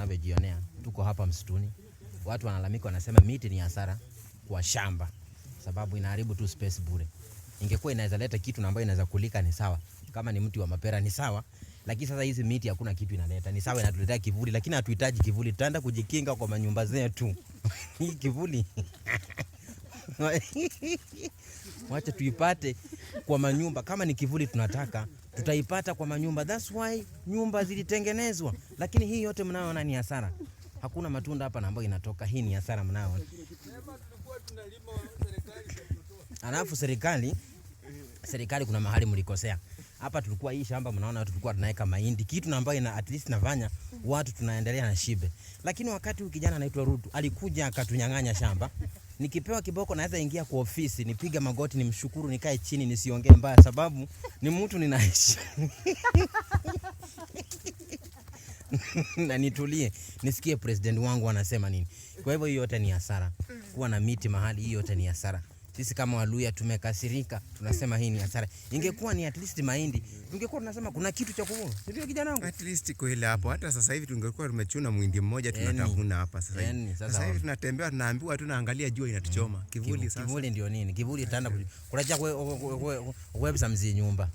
Unavyojionea, tuko hapa msituni, watu wanalalamika, wanasema miti ni hasara kwa shamba, sababu inaharibu tu space bure. Ingekuwa inaweza leta kitu na ambayo inaweza kulika ni sawa, kama ni mti wa mapera ni sawa, lakini sasa hizi miti hakuna kitu inaleta. Ni sawa inatuletea kivuli, lakini hatuhitaji kivuli, tutaenda kujikinga kwa manyumba zetu. Hii kivuli wacha tuipate kwa manyumba. Kama ni kivuli tunataka, tutaipata kwa manyumba. That's why nyumba zilitengenezwa. Lakini hii yote mnayoona ni hasara. Hakuna matunda hapa na ambayo inatoka. Hii ni hasara mnayoona. Alafu serikali kuna mahali mlikosea. Hapa tulikuwa hii shamba mnaona tulikuwa tunaweka mahindi, kitu na ambayo ina at least nafanya watu tunaendelea na shibe. Lakini wakati huyu kijana anaitwa Ruto alikuja akatunyang'anya shamba. Nikipewa kiboko naweza ingia kwa ofisi, nipiga magoti, nimshukuru, nikae chini nisiongee mbaya sababu ni mtu ninaheshimu. Na nitulie nisikie president wangu anasema nini. Kwa hivyo hii yote ni hasara. Kuwa na miti mahali, hii yote ni hasara. Sisi kama Waluya tumekasirika, tunasema hii ni hasara. Ingekuwa ni at least mahindi, tungekuwa tunasema kuna kitu cha kuvuna. Si ndio kijana wangu? At least kweli hapo, hata sasa hivi tungekuwa tumechuna mwindi mmoja tunatafuna hapa sasa hivi. Sasa Sasa hivi tunatembea tunaambiwa, tunaangalia jua inatuchoma. Kivuli sasa. Kivuli ndio nini? Kivuli itaenda kulacha kwe websa mzi nyumba.